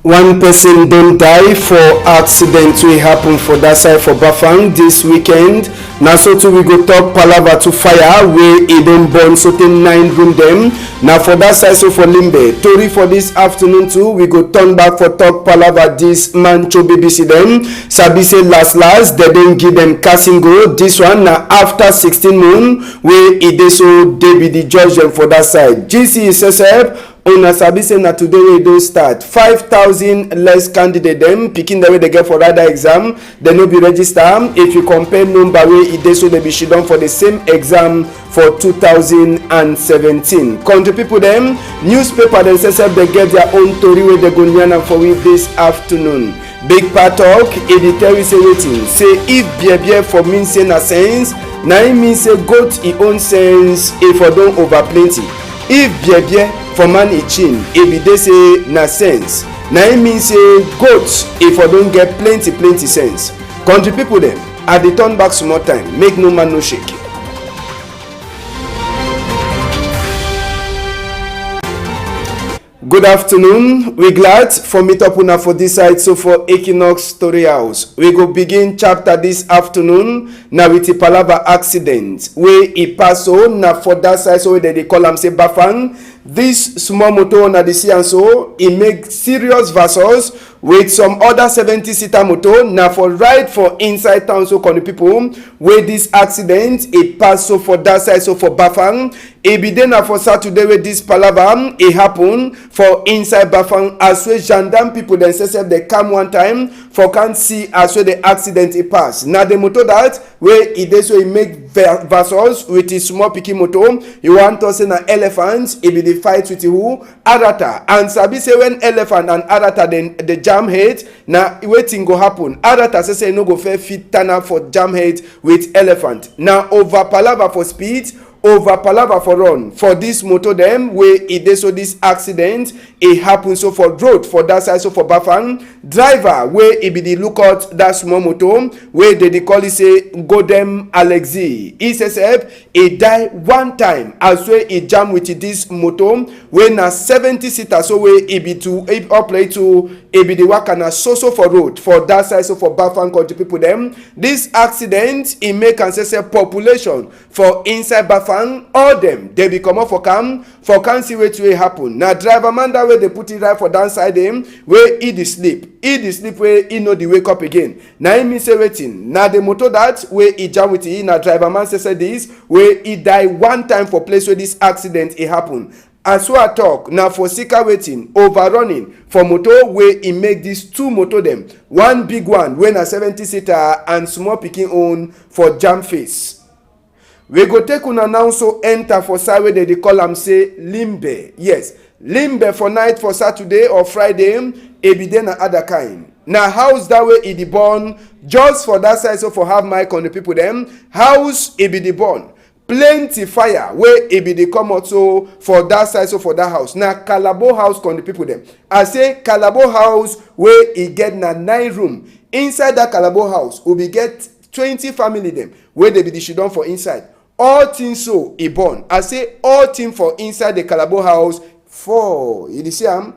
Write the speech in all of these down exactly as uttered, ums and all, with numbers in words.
One person don die for accident wey happen for that side for Bafang this weekend. Na so too we go talk palava to fire wey e don burn sotey nine room dem. Na for that side so for Limbe. Tori for this afternoon too, we go turn back for talk palava this man cho B B C dem. Sabi say last last, dem don give dem casting go. This one na after sixteen moon wey e dey so dey be the judge dem for that side. G C E S S F, una sabi say na today wey e don start. Five thousand less candidate dem, pikin dem wey dey get for rider exam, dem no be register. If you compare number wey e dey so, dem be shidon for the same exam for two thousand and seventeen. Country people dem, newspaper dem sef sef dey get their own tori wey dem go yarn am for we this afternoon. Big Pa talk, e dey tell you say wetin? Say if bear bear for mean say na sense, na im mean say goat e own sense e for don over plenty. If bear bear for man e chin, e be dey say na sense, na im mean say goat e for don get plenty plenty sense. Country people dem, I dey turn back small time, make no man no shake. Good afternoon. We glad for meet up una for this side so for Equinox Story House. We go begin chapter this afternoon na with the palava accident wey e pass so na for that side so wey dem dey call am say Bafang. This small motor na dey see am so, e make serious versus with some other seventy seater motor na for ride for inside town so, country people, wey this accident e pass so for that side so for Bafang. E be dey na for Saturday wey this palava e happen for inside Bafang, as wey gendarme people dem sef sef dey come one time for come see as wey the accident e pass. Na the motor that wey e dey so e make ve-, versus with e small pikin motor. You wan talk say na elephant e be dey fight with who? Arata. And sabi say when elephant and arata dem dey jam head, na wetin go happen? Arata say say e no go fit fit stand up for jam head with elephant. Na over palava for speed, over palava for run for this motor dem wey e dey so this accident e happen so for road for that side so for Bafang. Driver wey e be dey look out that small motor wey dem dey call e say Godem Alexi, e sef sef e die one time as wey e jam with this motor wey na seventy seater so wey e be to e operate to e be dey waka na so so for road for that side so for Bafang, country people dem. This accident e make am sef sef population for inside Bafang, all dem dey be comot for come for come see wetin wey happen. Na driver man that wey dey put e ride for down side dem wey e dey sleep, e dey sleep wey e no dey wake up again. Na im mean say wetin? Na the motor that wey e jam with e, na driver man sef sef this wey e die one time for place wey this accident e happen. As wey I talk, na for sika wetin? Overrunning for motor wey e make these two motor dem. One big one wey na seventy seater and small pikin own for jam face. We go take una now so enter for side wey dem dey call am say Limbe. Yes, Limbe for night for Saturday or Friday, e be dey na other kind. Na house that wey e dey burn just for that side so for have my country people dem. House e be dey burn. Plenty fire wey e be dey comot so for that side so for that house. Na Kalabo house, country people dem. I say Kalabo house wey e get na nine room. Inside that Kalabo house, we be get twenty family dem wey dey be dey shidon for inside. All things so e burn. I say all things for inside the Kalabo house fall. You dey see am?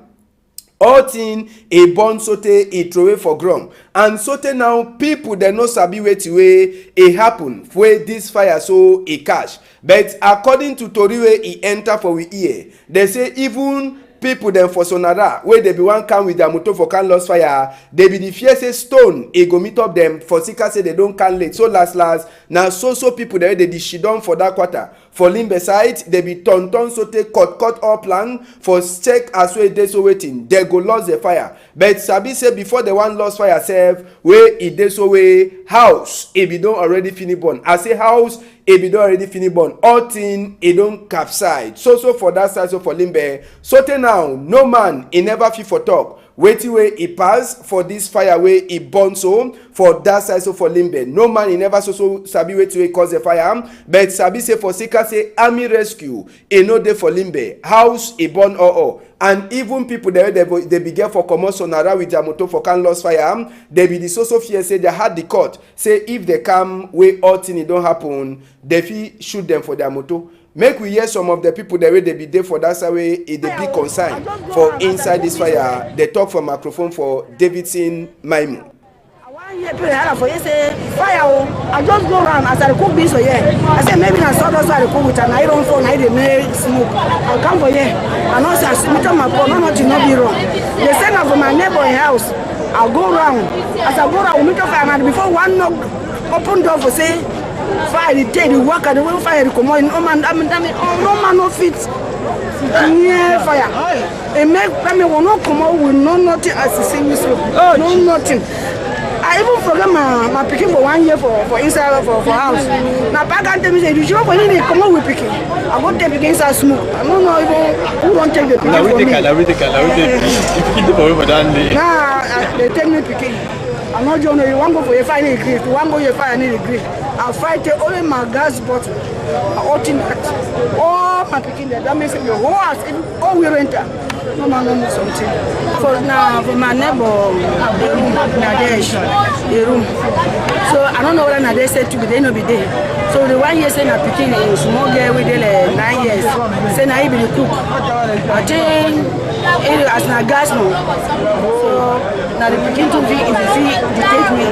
All thing e burn sotey e throway for ground. And sotey now, people dem no sabi wetin wey e happen wey this fire so e catch. But according to tori wey e enter for we ear, dem say even people dem for Sonara wey dem be wan come with their motor for come lost fire, dem be dey fear say stone e go meet up dem for sika say dem don come late. So last last, na so so people dem wey dem dey shidon for that quarter for Limbe side, dem be turn turn sotey cut cut all plan for check as wey e dey so wetin dem go lost the fire. But sabi say before dem wan lost fire sef, wey e dey so wey house e be don already finish burn. I say house e be don already finish burn. All thing e don capsize. So so for that side so for Limbe. Sotey now, no man e never fit for talk wetin wey e pass for this fire wey e burn so for that side so for Limbe. No man e never so so sabi wetin wey cause the fire, but sabi say for sika say army rescue e no dey for Limbe. House e burn all all. And even people dem wey dem be get for comot Sonara with their motor for come lost fire, dem be dey so so fear say their heart dey cut. Say if dem come wey all thing e don happen, dem fit shoot dem for their motor. Make we hear some of the people dem wey dey be dey for that side wey e dey be concern for inside this fire. Dey talk for microphone for Davidson Maimo. I wan hear people holla for here say fire o. I just go round as I dey cook beans for here. I say maybe na sawdust I dey cook with am, na e don fall, na e dey make smoke. I come for here. I know say I meet up my pot, no nothing no be wrong. Dey say na for my neighbor house. I go round. As I go round, we meet up fire, and before one knock, open door for say fire dey take, dey waka, the way fire dey comot, no man, I mean, I mean, oh, no man no fit near fire. E make, I mean, we no comot with no nothing as you see me so. No nothing. I even forget my, my pikin for one year for, for inside for, for house. Na papa come tell me say, "You sure for you dey comot with pikin?" I go take pikin inside smoke. I no know even who wan take the pikin for me. Na we take am, na we take am, na we take am. The pikin dey for me for that day. Nah, uh, dey take me pikin. I no join you. You wan go for your fire, you gree. You wan go your fire, you gree. I fight it, only my gas bottle. I open that. All my pikin dem, that means the whole house, even all we rent am. No man no know something. For na for my neighbor, the room, na there she, the room. So I don't know whether na there say to be there, no be there. So the one here say na pikin, a small girl wey dey like nine years. Say na he be the cook. I think, eh, as na gas no. So na the pikin too fit, if you fit detect me,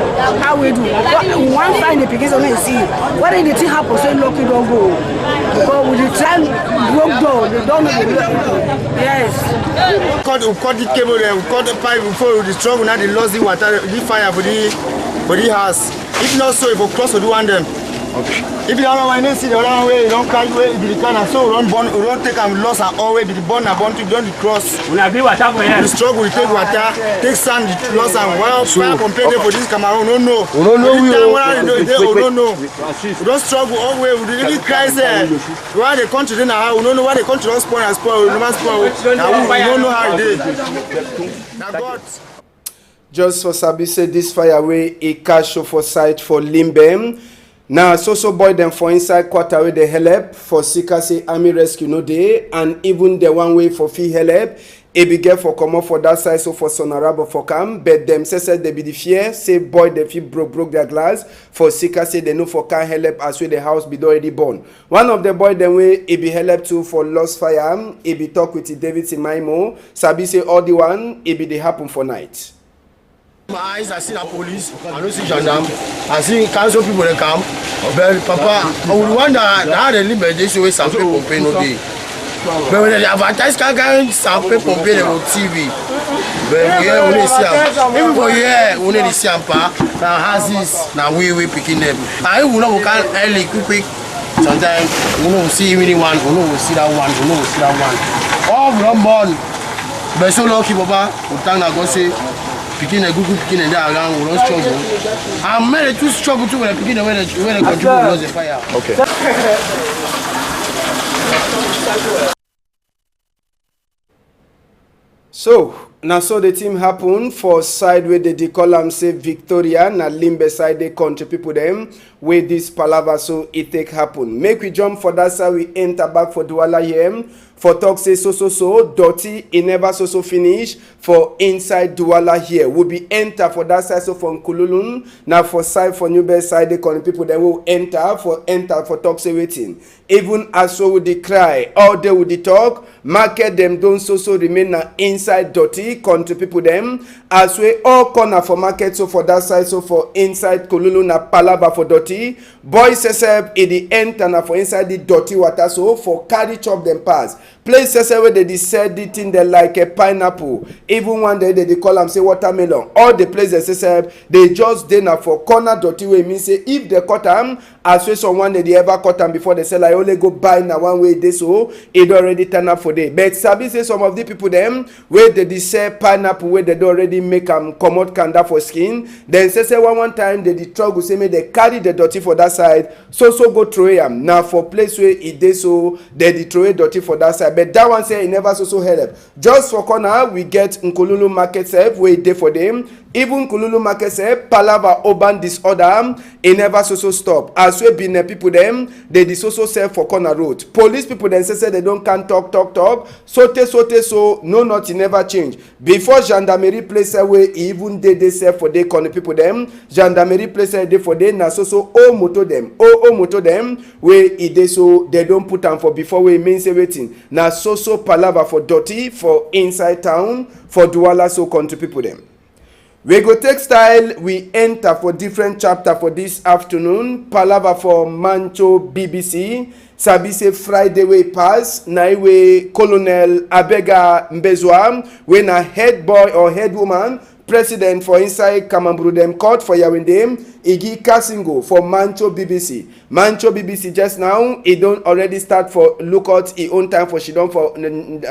how we do? What, we wan find the pikin so make you see. What if the thing happen? Say lucky don go. Because we dey try broke door, the door no dey lock. Yes. Cut, we cut the cable there, we cut the pipe before we dey struggle now dey lost the water, the fire for the, for the house. If not so, e for cross for the one dem. Okay. If the other one, you no see the other one wey e don carry, wey e be the kind, na so we don burn, we don take am lost and all wey be the burn na burn too, we don dey cross. Una bring water for here. We struggle, we take water, take sand, lost am. Why fire compare dey for this Cameroon? We no know. We no know. We no know. We don struggle all wey, we dey even cry say, why the country dey na how? We no know why the country don spoil and spoil, we never spoil. Na we, we no know how e dey. Na God. Just for sabi say this fire wey e catch show for side for Limbe, na so so boy dem for inside quarter wey dey helep for sika say army rescue no dey, and even the one wey for fit helep, e be get for comot for that side so for Sonarabo for come, but dem say say dey be the fear say boy dem fit broke broke their glass for sika say dey no for can helep as wey the house be don already burn. One of the boy dem wey e be helep too for lost fire, e be talk with David Simaimo, sabi say all the one e be dey happen for night. My eyes, I see na police, I no see gendarme. I see council people dey come. But papa, I would wonder how dem live like this wey sapeur pompier no dey. But when dem advertise kind kind sapeur pompier dem for T V. But we here, we no dey see am. Even for here, we no dey see am pa. Na houses, na we, we pikin dem. And if we no go come early, quick quick, sometimes we no go see even one, we no go see that one, we no go see that one. All we don burn. But so lucky, papa, we thank na God say pikin dem, good good pikin dem dey around, we don struggle. And make dem too struggle too with the pikin dem wey dem, wey dem contribute towards the fire. Okay. So, na so the thing happen for side wey dey dey call am say Victoria, na Limbe side dey country people dem wey this palava so e take happen. Make we jump for that side, we enter back for Douala here for talk say so so so dirty e never so so finish for inside Douala here. We be enter for that side so for Nkululun, na for side for New Bed side dey country people dem wey we enter for, enter for talk say wetin. Even as so we dey cry, all day we dey talk, market dem don so so remain na inside dirty, country people dem. As wey all corner for market so for that side so for inside Kololo na palava for dirty. Boy sef e dey enter na for inside the dirty water so for carry chop dem pass. Place sef wey dey dey sell the thing dem like a pineapple, even one day dey dey call am say watermelon. All the place dem sef dey just dey na for corner dirty wey mean say if dey cut am, as wey some one dey dey ever cut am before, dey sell, I only go buy na one wey e dey so, e don already turn up for there. But sabi say some of the people dem wey dey dey sell pineapple wey dey don already make am comot kanda for skin, dem say say one one time dey dey struggle say make dey carry the dirty for that side, so so go throway am. Na for place wey e dey so dey dey throway dirty for that side. But that one say e never so so help. Just for corner, we get Nkululu market sef wey e dey for dem. Even Kululu market sef, palava, urban disorder, e never so so stop. As wey Benin people dem, dey di so so sef for corner road. Police people dem say say dem don come talk talk talk, so tey so tey so, no nothing never change. Before gendarmerie place sef wey e even dey dey sef for dey corner people dem, gendarmerie place sef dey for dey na so so old motor dem, old old motor dem wey e dey so dem don put am for before wey e mean say wetin? Na so so palava for dirty for inside town for Douala so country people dem. We go take style, we enter for different chapter for this afternoon. Palava for Mancho B B C. Sabi say Friday wey pass, na e wey Colonel Abega Mbezwa, wey na head boy or head woman, president for inside Kamamburu dem court for Yaoundé, e give Kasingo for Mancho B B C. Mancho B B C just now, e don already start for look out e own time for sidon for,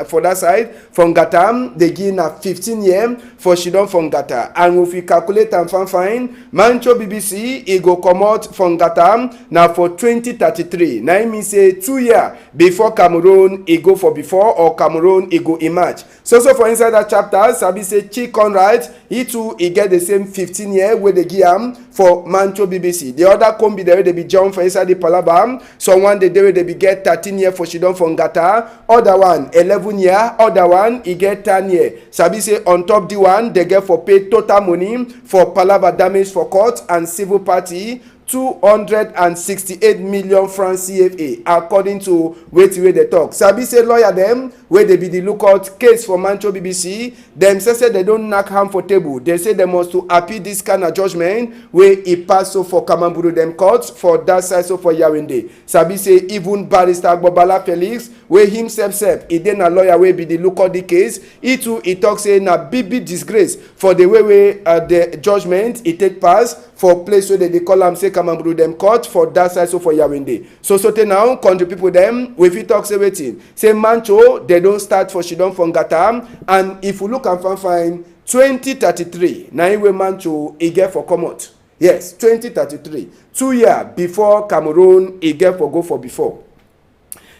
for that side, for Ngata, dey give na fifteen year for sidon for Ngata. And if we calculate am fine fine, Mancho B B C, e go comot for Ngata na for twenty thirty-three. Na e mean say two year before Cameroon, e go for before or Cameroon, e go emerge. So so for inside that chapter, sabi say Chi Conrad, he too, e get the same fifteen year wey dey give am for Mancho B B C. The other combi dem wey dey be join for inside the palava, someone dey dey wey dey be get thirteen year for sidon for Ngata, other one eleven year, other one e get ten year. Sabi say on top the one, dey get for pay total money for palava damage for court and civil party, two hundred and sixty-eight million francs C F A, according to wetin wey dey talk. Sabi say lawyer dem wey dey be the lookout case for Mancho B B C, dem say say dem don knack hand for table. Dem say dem must to appeal this kind of judgment wey e pass so for Kamamburu dem court for that side so for Yaoundé. Sabi say even Barrister Agbobala Felix, wey himself sef e dey na lawyer wey be the lookout the case, e too e talk say na big big disgrace for the way wey uh, the judgment e take pass for place wey dem dey call am say Kamamburu dem court for that side so for Yaoundé. So so tey now, country people dem, we fit talk say wetin? Say Mancho, dem don start for sidon for Ngata, and if we look am fine fine, twenty thirty-three na e wey Mancho e get for comot. Yes, twenty thirty-three, two year before Cameroon e get for go for before.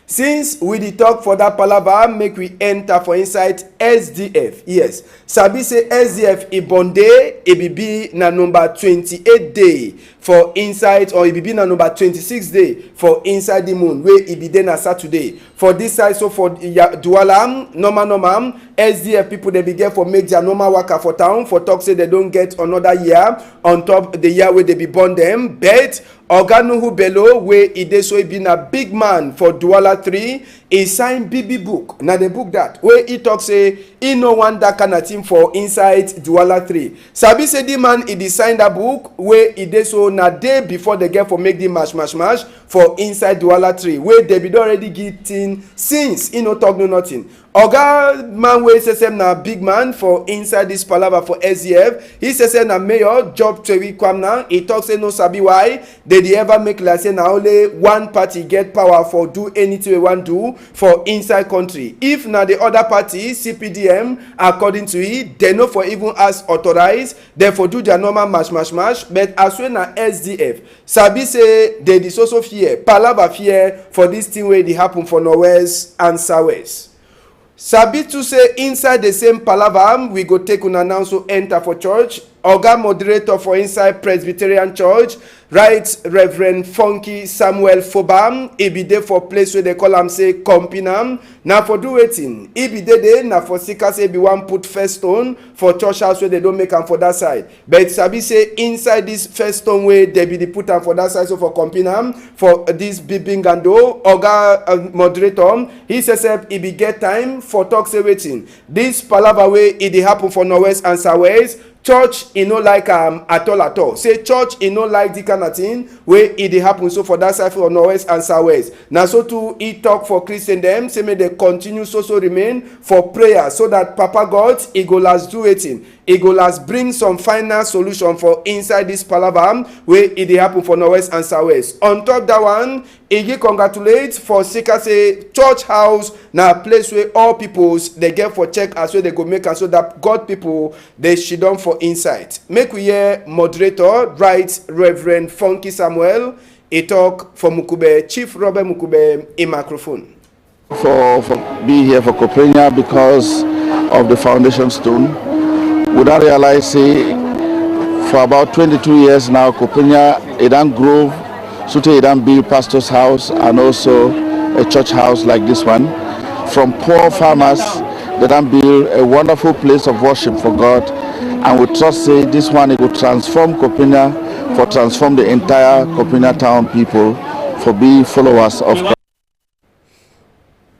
Since we dey talk for that palava, make we enter for inside S D F. Yes, sabi say S D F e born day, e be be na number twenty-eight day for inside, or e be be na number twenty-six day for inside the moon wey e be dey na Saturday. For this side so for Ya- Douala, normal normal, S D F people dem be get for make their normal waka for town for talk say dem don get another year on top the year wey dem be born dem. But Oga Nuhu Bello, wey e dey so e be na big man for Douala three, e sign big big book. Na the book that wey e talk say e no want that kind of thing for inside Douala three. Sabi say the man e dey sign that book wey e dey so na day before dem get for make the mash mash mash for inside Douala three, wey dem be don already give thing since, e no talk no nothing. Oga man wey say say na big man for inside this palava for S D F, he say say na Mayor Job Twewi Kwamna, e talk say no sabi why dem dey ever make like say na only one party get power for do anything wey wan do for inside country. If na the other party, C P D M, according to e, dem no for even ask authorize, dem for do their normal mash mash mash, but as wey na S D F, sabi say dem dey so so fear, palava fear for this thing wey dey happen for Northwest and Southwest. Sabi too say inside the same palava, we go take una now so enter for church. Oga moderator for inside Presbyterian Church, Right Reverend Funky Samuel Foba, e be dey for place wey dem call am say Compinam. Na for do wetin? E be dey dey, na for sika say e be wan put first stone for church house wey dem don make am for that side. But sabi say inside this first stone wey dem be dey put am for that side, so for Compinam, for this big big ngando, Oga uh, moderator, he say sef e be get time for talk say wetin? This palava wey e dey happen for Northwest and Southwest, church e no like am at all at all. Say church e no like the kind of thing wey e dey happen so for that side for Northwest and Southwest. Na so too e talk for Christian dem, say make dem continue so so remain for prayer so that Papa God e go last do wetin? E go last bring some final solution for inside this palava wey e dey happen for Northwest and Southwest. On top that one, e give congratulate for sika say church house na place wey all peoples dey get for check as wey dem go make am so that God people dey sidon for inside. Make we hear moderator, Right Reverend Funky Samuel, e talk for Mukube, Chief Robert Mukube, e microphone. For, for being here for Koprenya because of the foundation stone. We don realize say For about twenty-two years now, Kopenya, e don grow, sotey e don build pastor's house and also a church house like this one. From poor farmers, they don build a wonderful place of worship for God, and we trust say this one, e go transform Kopenya, for transform the entire Kopenya town people, for be followers of Christ.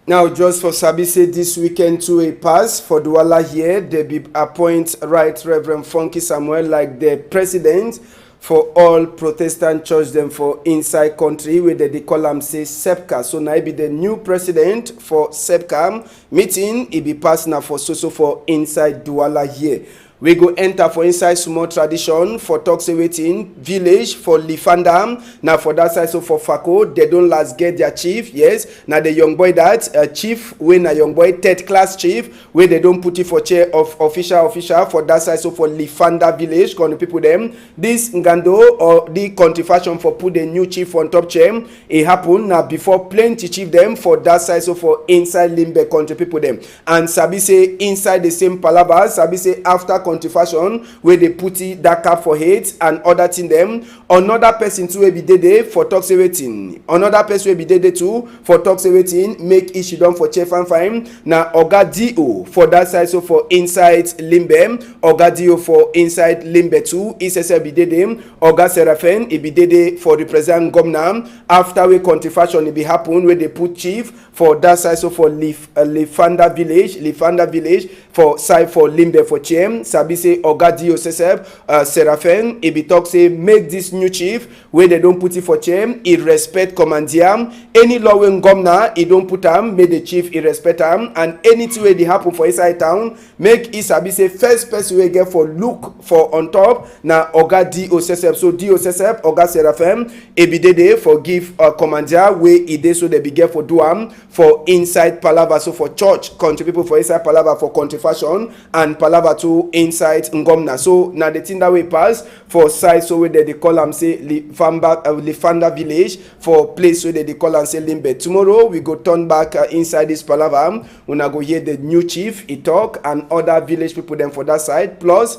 Now, just for sabi say this weekend too e pass for Douala here, they be appoint Right Reverend Funky Samuel like the president for all Protestant church dem for inside country, wey dem dey call am say sepka. So na e be the new president for sepka. Meeting e be pass na for so so for inside Douala here. We go enter for inside small tradition for talk say wetin village for Lifanda, na for that side so for Fako, they don last get their chief. Yes, na the young boy that, uh, chief wey na young boy, third class chief, wey they don put it for chair of official official for that side so for Lifanda village. Country people dem, this ngando or the country fashion for put the new chief on top chair, e happen na before plenty chief dem for that side so for inside Limbe, country people dem. And sabi say inside the same palava, sabi say after country fashion wey dey put that cap for head and other thing dem, another person too wey be dey dey for talk say wetin, another person wey be dey dey too for talk say wetin, make e sidon for chair fine fine, na Oga D O for that side so for inside Limbe. Oga D O for inside Limbe too, e sef be dey dey. Oga Seraphim, e be dey dey for represent Ngomna. After wey country fashion e be happen, wey dey put chief for that side so for Lif-, uh, Lifanda village, Lifanda village for side for Limbe for chair. Sabi say Oga D O sef, uh, Seraphim, e be talk say make this new chief wey they don put it for chair, e respect commandia. Any law wey Ngomna e don put am, make the chief e respect am, and anything wey dey happen for inside town, make e sabi say first person wey get for look for on top na Oga D O sef. So D O sef, Oga Seraphim, e be dey dey for give, uh, commandia wey e dey so they be get for do am for inside palava so for church, country people for inside palava for country fashion and palava too inside Ngomna. So na the thing that wey pass for side so wey they dey call am say Lifamba, uh, Lifanda village, for place wey they dey call am say Limbe. Tomorrow we go turn back, uh, inside this palava. Una go hear the new chief e talk and other village people dem for that side. Plus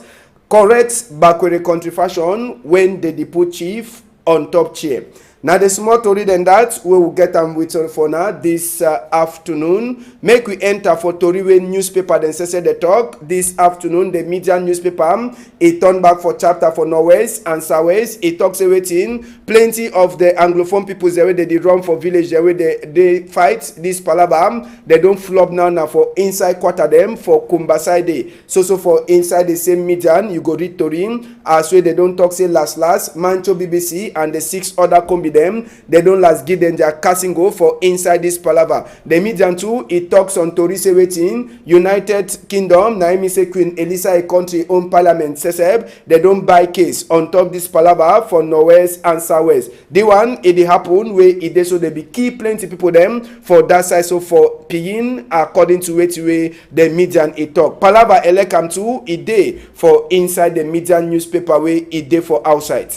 correct Bakwere country fashion when they dey put chief on top chair. Na the small tori dem that wey we get am with, uh, for now this, uh, afternoon. Make we enter for tori wey newspaper dem sef dey talk this afternoon. The media newspaper, e turn back for chapter for Northwest and Southwest. E talk say wetin, plenty of the Anglophone peoples dem wey dey dey run for village dem wey dey dey fight this palava, they don flop now na for inside quarter dem for Kumba side dey. So so for inside the same media, you go read tori as wey they don talk say last last, Mancho B B C and the six other kombi dem, they don last give them their casting go for inside this palava. The media too, e talk some tori say wetin, United Kingdom, na im mean say Queen Elisa e country own parliament sef, they don buy case on top this palava for Northwest and Southwest. The one, e dey happen wey e dey so they be kill plenty people dem for that side so for Pigin, according to wetin wey the media e talk. Palava Elekam too, e dey for inside the media newspaper wey e dey for outside.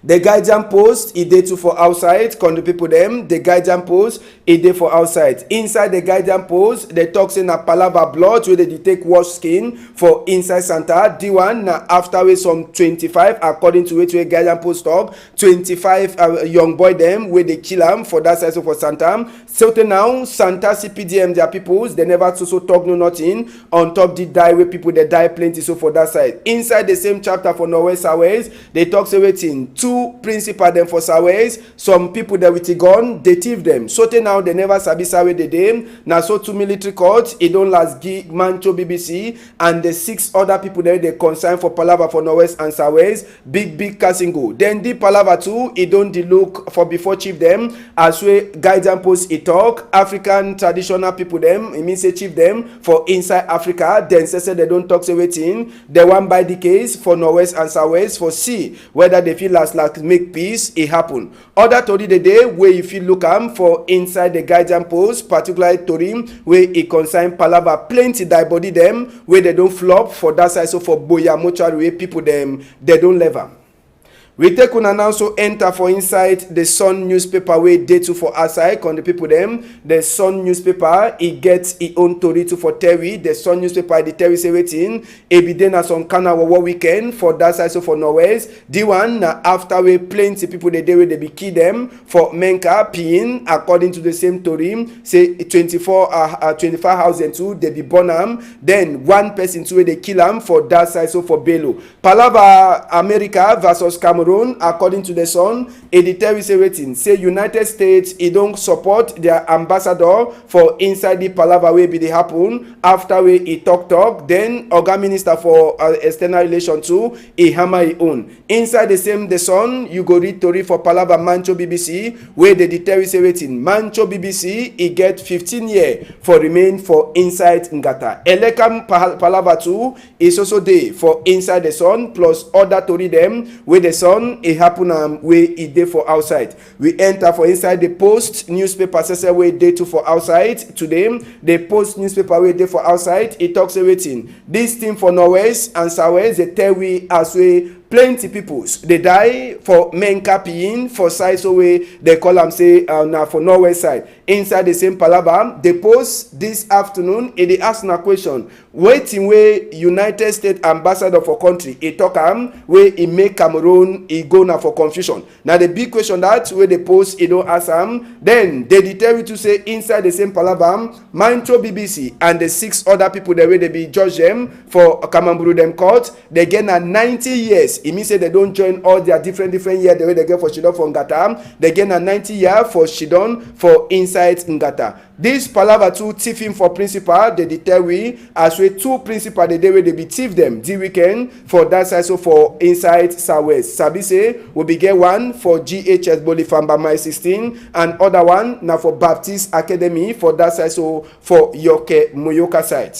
The Guardian Post, e dey too for outside, country people dem. The Guardian Post, e dey for outside. Inside the Guardian Post, they talk say na palava blood wey they dey take wash skin for inside Santa. The one na after wey some twenty-five, according to wetin wey Guardian Post talk, twenty-five, uh, young boy dem wey dey kill am for that side so for Santa. So till now, Santa C P D M, their peoples, they never so so talk no nothing on top the die wey people dey die plenty so for that side. Inside the same chapter for Northwest Southwest, they talk say wetin, two principal dem for Southwest, some people dem with a gun, they thief them. So till now, they never sabi side wey they dey. Na so two military court, e don last give Mancho B B C and the six other people dem dey concern for palava for Northwest and Southwest big big casting go. Then the palava too, e don dey look for before chief dem, as wey Guardian Post e talk, African traditional people dem, e mean say chief dem for inside Africa, dem sef sef they don talk say wetin, they wan buy the case for Northwest and Southwest for see whether they fit last last make peace e happen. Other tori dey dey wey you fit look am for inside the Guardian Post, particularly tori wey e concern palava plenty die body dem wey they don flop for that side so for Boya mortuary wey people dem they don leave am. We take una now so enter for inside the Sun newspaper wey dey too for outside, country people dem. The Sun newspaper, e get e own tori too for tell we. The Sun newspaper, e dey tell we say wetin, e be dey na some kind of war weekend for that side, so for Northwest. The one na after wey plenty people dey dey wey dey be kill dem for Menka, Pyin, according to the same tori, say twenty-four, uh, uh, twenty-five house dem too, dey be burn am. Then one person too wey dey kill am for that side, so for Bello. Palava, America versus Cameroon, according to the Sun, e dey tell we say wetin? Say United States, e don support their ambassador for inside the palava wey be dey happen after wey e talk talk. Then Oga Minister for, uh, External Relation too, e hammer e own. Inside the same The Sun, you go read tori for palava Mancho B B C, wey dey dey tell we say wetin? Mancho B B C, e get fifteen year for remain for inside Ngata. Elekam pal-, palava too, e so so dey for inside The Sun, plus other tori dem wey The Sun e happen am wey e dey for outside. We enter for inside The Post newspaper sese wey dey too for outside today. The Post newspaper wey dey for outside, e talk say wetin? This thing for Northwest and Southwest dey tell we as wey plenty people dey die for Menka, Pyin, for side so wey dey call am say, uh, na for Northwest side. Inside the same palava, The Post this afternoon, e dey ask na question. Wetin wey United States ambassador for country, e talk am, wey e make Cameroon, e go na for confusion. Na the big question that wey The Post, e don ask am. Then, dey dey tell we too say inside the same palava, Mancho B B C and the six other people dem wey dey be judge dem for Kamamburu dem court, dey get na ninety years. E mean say dey don join all their different, different year dem wey dey get for shidon for Ngata. Dey get na ninety year for shidon for inside Ngata. This palava too thief him for principal, dey dey tell we, as wey two principal dey dey wey dey be thief dem the weekend for that side, so for inside Southwest. Sabi say we be get one for G H S Bolifamba Mile sixteen, and other one na for Baptist Academy for that side, so for Yoke Muyoka side.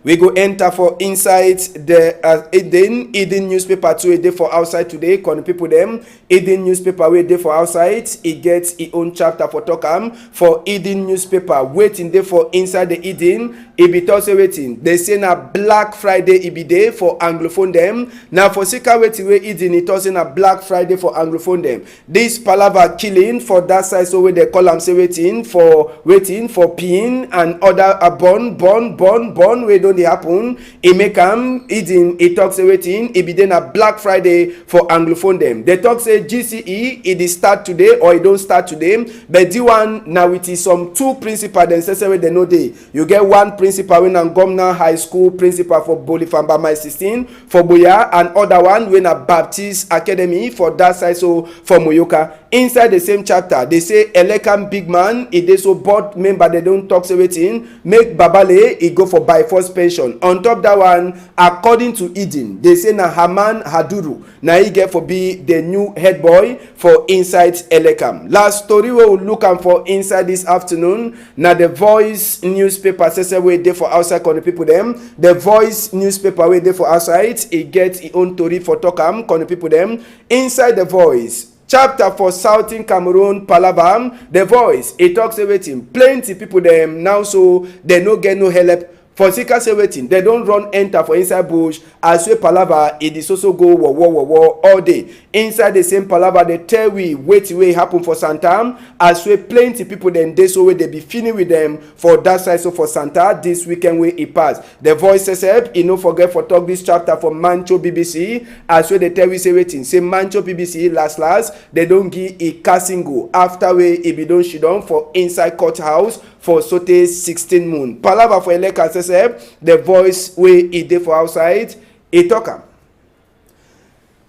We go enter for inside the, uh, Eden, Eden newspaper too, e dey for outside today, country people dem. Eden newspaper wey dey for outside, e get e own chapter for talk am. For Eden newspaper, wetin dey for inside the Eden, e be talk say wetin? Dey say na Black Friday e be dey for Anglophone dem. Na for sika wetin wey Eden e talk say na Black Friday for Anglophone dem. This palava killing for that side, so wey dey call am say wetin? For wetin? For Pyin and other, uh, born, born, born, born wey don dey happen. E make am, Eden, e talk say wetin? E be dey na Black Friday for Anglophone dem. Dey talk say G C E, e dey start today or e don start today, but the one na with some two principal dem sese wey dem no dey. You get one principal wey na Ngomna High School principal for Bolifamba Mile sixteen for Buea, and other one wey na Baptist Academy for that side, so for Muyoka. Inside the same chapter, dey say Elekam big man, e dey so board member, dey don talk say wetin? Make Babale, e go for by force pension. On top that one, according to Eden, dey say na Haman Haduru, na e get for be the new head boy for inside Elekam. Last story wey we look am for inside this afternoon na The Voice newspaper sese wey dey for outside, country people dem. The Voice newspaper wey dey for outside, e get e own tori for talk am, country people dem. Inside The Voice, chapter for Southern Cameroon palava, The Voice, e talk say wetin? Plenty people dem now so dey no get no help. For sika say wetin? Dey don run enter for inside bush, as wey palava e dey so so go wo wo wo wo all day. Inside the same palava, dey tell we wetin wey happen for Santa, as wey plenty people dem dey so wey dey be fini with dem for that side, so for Santa, this weekend wey e pass. The Voice sef, e no forget for talk this chapter for Mancho B B C, as wey dey tell we say wetin? Say Mancho B B C last last, dey don give e casting go after wey e be don shidon for inside courthouse for sotey sixteen moon. Palava for Elekam sef, The Voice wey e dey for outside, e talk am.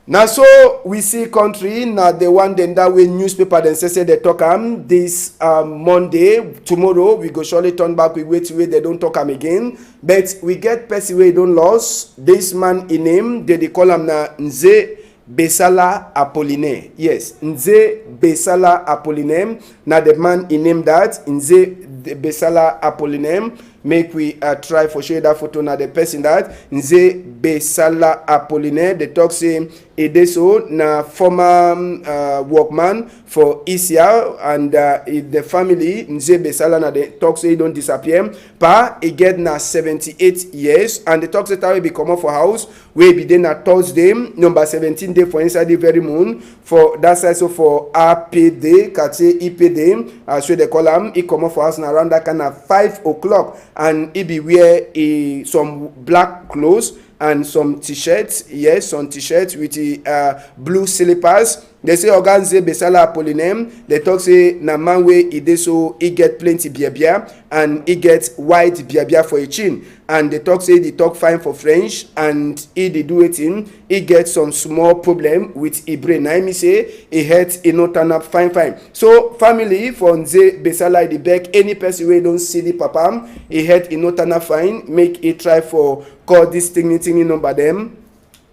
Na so we see country, na the one dem that wey newspaper dem sese dey talk am this, um, Monday. Tomorrow we go surely turn back with wetin wey dey don talk am again. But we get person wey don lost. This man, e name, dey dey call am na Nze Besala Apollinaire. Yes, Nze Besala Apollinaire. Na the man, e name that, Nze Besala Apollinaire. Make we, uh, try for show you that photo. Na the person that, Nze Besala Apollinaire. Dey talk say E dey so na former, um, uh, workman for E C R, and, uh, e, the family, Nze Besala, na dey talk say e don disappear. Pa, e get na seventy-eight years, and dey talk say time wey e be comot for house, wey e be dey na Thursday, number seventeen day for inside the very moon, for that side so for A P D, quartier E P D, as wey dey call am, e comot for house na around that kind of five o'clock, and e be wear e some black clothes and some t-shirt, yes, some t-shirt with the, uh, blue slippers. Dey say Oga Nze Besala Apollinaire, dey talk say na man wey e dey so e get plenty biabia and e get white biabia for e chin. And dey talk say e dey talk fine for French and e dey do wetin, e get some small problem with e brain. Na im mean say e head e no turn up fine fine. So family for Nze Besala, e dey beg any person wey don see the papa, e head e no turn up fine, make e try for call this tingin tingin number dem,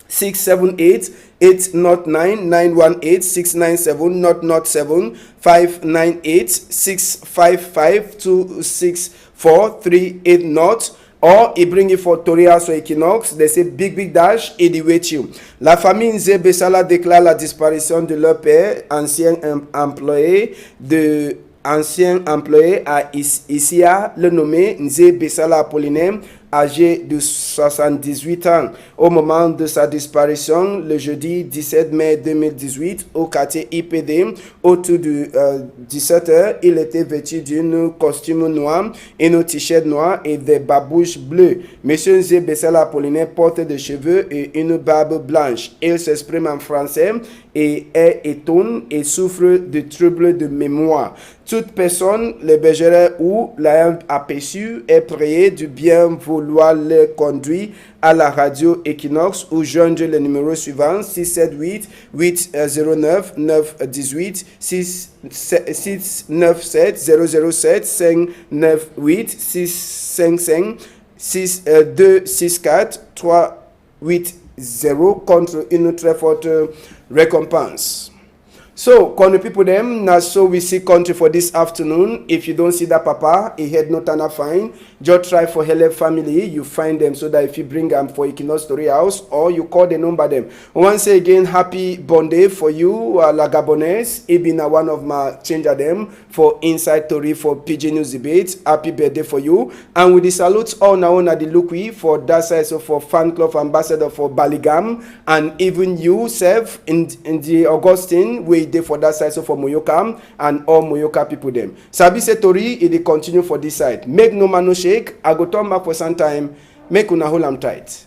six seven eight, eight nought nine, nine one eight, six nine seven, nought nought seven, five nine eight, six five five, two six four, three eight nought, or e bring e for Tori House for Equinox, dey say big big dash e dey wait you. La famille Nze Besala déclare la disparition de leur père, ancien em-, employé de ancien employé à Is-, Isia, le nommé Nze Besala Apollinaire, âgé de soixante-dix-huit ans, au moment de sa disparition, le jeudi dix-sept mai deux mille dix-huit, au quartier I P D, autour de, euh, dix-sept heures. Il était vêtu d'une costume noir, une t-shirt noir et des babouches bleues. Monsieur Nze Besala Apollinaire porte des cheveux et une barbe blanche. Il s'exprime en français et est étonné et souffre de troubles de mémoire. Toute personne l'hébergerait ou l'ayant aperçu est priée de bien vouloir le conduire à la radio Equinox ou joindre le numéro suivant, six sept huit, huit zéro neuf, neuf dix-huit, six, six neuf sept, zéro zéro sept, cinq neuf huit, six cinq cinq, six, euh, deux six quatre, trois huit zéro, contre une très forte récompense. So, country people dem, na so we see country for this afternoon. If you don see that papa, e head no turn up fine, just try for help family, you find them so that if you bring am for Equinox Story House or you call the number dem. Once again, happy born day for you, uh, la Gabonaise. E be na one of my changer dem for inside tori for Pidgin News Debate. Happy birthday for you. And we dey salute all na una dey look we for that side so for fan club ambassador for Baligam, and even you sef in, in the Augustine wey dey for that side so for Moyoka, and all Moyoka people dem. Sabi say tori e dey continue for this side. Make no man no shake. I go turn back for some time. Make una hold am tight.